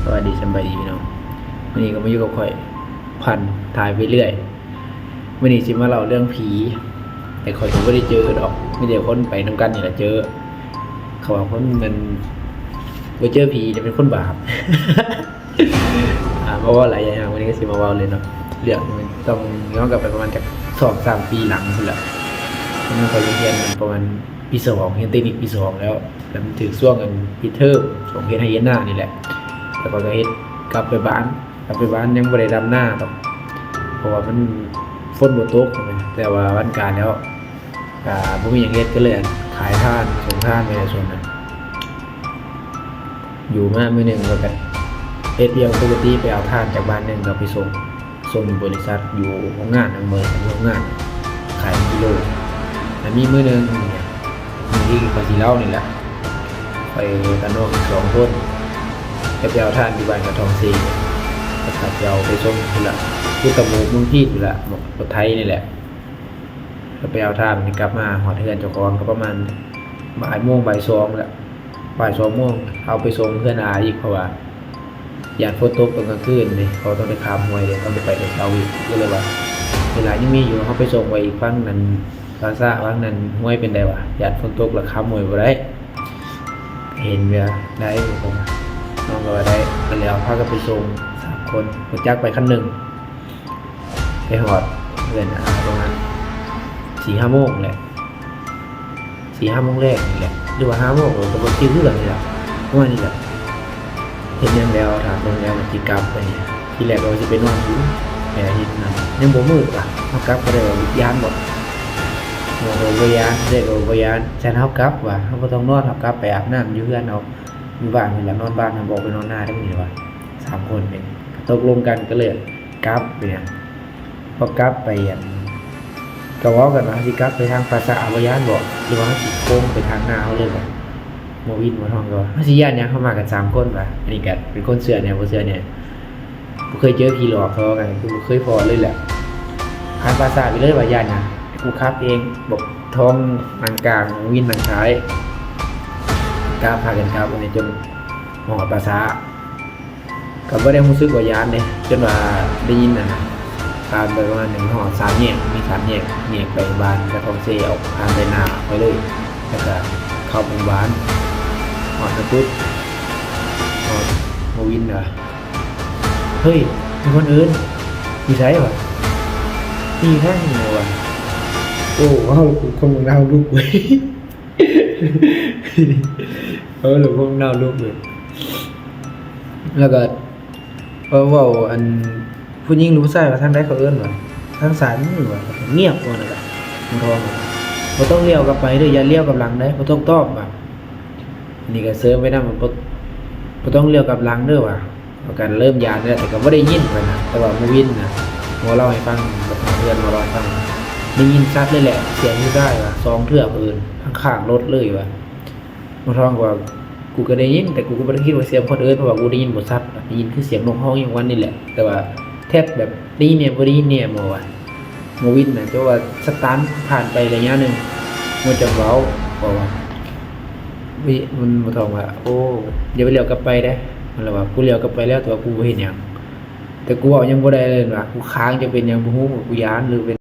ສະບາຍດີ ສະບາຍດີພີ່ນ້ອງ, ມື້ນີ້ກໍມາຢູ່ກັບຂ້ອຍ ພັນ ຖ່າຍໄປເລື້ອຍ. ມື້ນີ້ຊິມາເລົ່າເລື່ອງຜີ ແຕ່ຂ້ອຍກໍບໍ່ໄດ້ເຈີດອກ, ມີແຕ່ຄົນໄປນຳກັນນີ້ລະເຈີ. ເຂົາວ່າຄົນມັນບໍ່ເຈີຜີນີ້ເປັນຄົນບາບ. ອ່າ ບໍ່ເວົ້າຫຼາຍຢ່າງ, ມື້ນີ້ກໍຊິມາເວົ້າເລີຍເນາະ. ເລື່ອງຕ້ອງຍ້ອນກັບໄປປະມານຈັກສອງສາມປີຫຼັງພຸ້ນລະ. ຕອນນັ້ນຂ້ອຍຮຽນປະມານປີສອງ, ຮຽນເຕັກນິກປີສອງແລ້ວ, ແລ້ວມັນຖືກຊ່ວງອັນປິດເທີມ, ຊ່ວງເຮັດໄຮ່ເຮັດນານີ້ແຫຼະ. ແລ້ວຂ້ອຍກໍເຮັດ ກັບໄປບ້ານ, ກັບໄປບ້ານຍັງບໍ່ໄດ້ດຳນາດອກ ເພາະວ່າມັນ ຝົນບໍ່ຕົກນະ. ແຕ່ວ່າວັນການແລ້ວ ກະບໍ່ມີຫຍັງເຮັດ ກໍເລີຍຂາຍຖ່ານ ສົ່ງຖ່ານໄປໃນຊ່ວງນັ້ນ. ຢູ່ມາມື້ໜຶ່ງ ຂ້ອຍກໍເຮັດວຽກປົກກະຕິ ໄປເອົາຖ່ານຈາກບ້ານໜຶ່ງ ກໍໄປສົ່ງ ສົ່ງຢູ່ບໍລິສັດ ຢູ່ໂຮງງານນຳເມີ ໂຮງງານຂາຍເປັນກິໂລ. ແລ້ວມີມື້ໜຶ່ງ ມື້ທີ່ຂ້ອຍຊິເລົ່ານີ້ແຫຼະ, ຂ້ອຍກັບນ້ອງອີກສອງຄົນ ຈະໄປເອົາຖ່ານຢູ່ບ້ານກະທອງເຊ, ແລ້ວກໍຈະເອົາໄປສົ່ງພຸ້ນລະ ພຸດຕະໂມກ ເມືອງພີນພຸ້ນລະ, ລົດໄຖນີ້ແຫຼະ. ກໍໄປເອົາຖ່ານ ກັບມາຮອດເຮືອນເຈົ້າຂອງກໍປະມານບ່າຍໂມງ ບ່າຍສອງແຫຼະ, ບ່າຍສອງໂມງ ເອົາໄປສົ່ງເຮືອນອາອີກ ເພາະວ່າຢ້ານຝົນຕົກຕອນກາງຄືນເດ້, ເພາະວ່າຕ້ອງໄດ້ຂ້າມຫ້ວຍເດ້, ຕ້ອງໄດ້ໄປແຕ່ເຊົ້າອີກ. ກໍເລີຍວ່າ ເວລາຍັງມີຢູ່ ເຮົາໄປສົ່ງໄວ້ອີກຝັ່ງນັ້ນ ພາສາຫວ່າງນັ້ນ ຫ້ວຍເປັນໃດວະ? ຢ້ານຝົນຕົກແລ້ວຂ້າມຫ້ວຍບໍ່ໄດ້. ເຫັນເວລາໄດ້ ນ້ອງກໍວ່າໄດ້. ແລ້ວພາກັນໄປສົ່ງສາມຄົນ, ລົດຈັກໄປຄັນໜຶ່ງ, ໄປຮອດເຮືອນອາປະມານສີ່ຫ້າໂມງແຫຼະ, ສີ່ຫ້າໂມງແລງນີ້ແຫຼະ ຫຼືວ່າຫ້າໂມງ ກໍບໍ່ຈື່ຄືກັນນີ້ລະ ປະມານນີ້ແຫຼະ. ເຮັດຫຍັງແລ້ວ ຖ້າເບິ່ງແລ້ວມັນຊິກັບໄປນີ້. ທີແລກວ່າຊິໄປນອນຢູ່ແພເຮັດນັ້ນ ຍັງບໍ່ມືດວ່າ ເຮົາກັບກໍໄດ້ວ່າ ຢ້ານບໍ່? ໝໍກໍບໍ່ຢ້ານ ເດັກກໍບໍ່ຢ້ານ. ຊັ້ນເຮົາກັບວ່າ ເຮົາບໍ່ຕ້ອງນອນ ເຮົາກັບໄປອາບນ້ຳຢູ່ເຮືອນເຮົາ ຢູ່ບ້ານນີ້ແຫຼະ, ນອນບ້ານ ເຮົາບໍ່ອອກໄປນອນນາໄດ້ມື້ນີ້ວ່າ ສາມຄົນນີ້ ກໍຕົກລົງກັນ ກໍເລີຍກັບ. ເປັນຫຍັງ? ພໍກັບໄປ ອັນ ກໍເວົ້າກັນວ່າ ເຮົາຊິກັບໄປທາງປ່າຊ້າບໍ່ຢ້ານບໍ່ ຫຼືວ່າເຮົາຊິໂຄ້ງໄປທາງນາເຮົາເລີຍວ່າ? ໝໍວິນ ໝໍທອງກໍວ່າ ເຮົາຊິຢ້ານຫຍັງ ເຮົາມາກັນສາມຄົນວ່າ. ອັນນີ້ກໍເປັນຄົນເຊື່ອແດ່ບໍ່ເຊື່ອແດ່, ບໍ່ເຄີຍເຈີຜີຫຼອກ ເຂົາວ່າກັນ ຄືບໍ່ເຄີຍພໍ້ເລີຍແຫຼະ. ຜ່ານປ່າຊ້າໄປເລີຍວ່າ ຢ້ານຫຍັງ ກູຂັບເອງ. ບັກທອງນັ່ງກາງ ໝໍວິນນັ່ງທ້າຍ, ກັບ ພາກັນກັບ ອັນນີ້ ຈົນມາຮອດປ່າຊ້າ. ກໍບໍ່ໄດ້ຮູ້ສຶກວ່າຢ້ານເດ້ ຈົນວ່າໄດ້ຍິນນັ້ນນະ ຜ່ານໄປປະມານໜຶ່ງຮອດສາມແຍກ ມີສາມແຍກ ແຍກໄປບ້ານກະທອງເຊ ອອກຜ່ານໄປໜ້າຂ້ອຍເລີຍ ແລ້ວກະເຂົ້າໝູ່ບ້ານ. ຮອດນະປຸດ ຮອດ ໝໍວິນວ່າ ເຮີ້ຍ ມີຄົນເອີ້ນ. ຢູ່ໃສວະ? ຢູ່ທາງນີ້ວະ. ໂອ້ ເວົ້າແລ້ວຂົນລຸກເວີຍ. ເອີ ແລ້ວພວກເຮົາລຸກເລີຍ ແລ້ວກໍເວົ້າ ອັນ ຜູ້ຍິງຫຼືຜູ້ຊາຍວ່າ ທາງໃດເຂົາເອີ້ນຫວາ? ທາງຊ້າຍມືຫວາ? ງຽບວ່ານັ້ນແຫຼະ. ໝໍທອງ ບໍ່ຕ້ອງລ້ຽວກັບໄປເດີ ຢ່າລ້ຽວກັບຫຼັງເດີ ບໍ່ຕ້ອງຕອບວ່າ. ອັນນີ້ກໍເສີມໄປນຳ ບໍ່ ບໍ່ຕ້ອງລ້ຽວກັບຫຼັງເດີວ່າ. ເຮົາກໍເລີ່ມຢ້ານແລ້ວ ແຕ່ກໍບໍ່ໄດ້ຍິນເພິ່ນນະ ແຕ່ວ່າໝູ່ວິນນະ ໝໍເລົ່າໃຫ້ຟັງ ເພື່ອນໝໍເລົ່າໃຫ້ຟັງ ໄດ້ຍິນຊັດເລີຍແຫຼະ ສຽງຜູ້ຊາຍວ່າ ສອງເທື່ອເພິ່ນ ຂ້າງໆລົດເລີຍວ່າ. ໝໍທອງກໍວ່າ ກູກໍໄດ້ຍິນ ແຕ່ກູກໍບໍ່ໄດ້ຄິດວ່າສຽງຄົນເອີ້ນ ເພາະວ່າກູໄດ້ຍິນບໍ່ຊັດ ໄດ້ຍິນຄືສຽງນົກຮ້ອງຫຍັງປະມານນີ້ແຫຼະ ແຕ່ວ່າແທບແບບໄດ້ຍິນແດ່ບໍ່ໄດ້ຍິນແດ່ ໝໍວ່າ. ໝໍວິນນະ ແຕ່ວ່າສະຕັນ ຜ່ານໄປໄລຍະໜຶ່ງ ໝໍຈຶ່ງເວົ້າ ເພາະວ່າ ວິ ມັນ ໝໍທອງວ່າ ໂອ້ ຢ່າໄປລ້ຽວກັບໄປເດ້ ມັນລະວ່າ ກູລ້ຽວກັບໄປແລ້ວ ແຕ່ວ່າກູບໍ່ເຫັນຫຍັງ ແຕ່ກູເວົ້າຫຍັງບໍ່ໄດ້ເລີຍວ່າ ກູຄ້າງ ຈັກເປັນຫຍັງບໍ່ຮູ້ ກູຢ້ານ ຫຼືເປັນ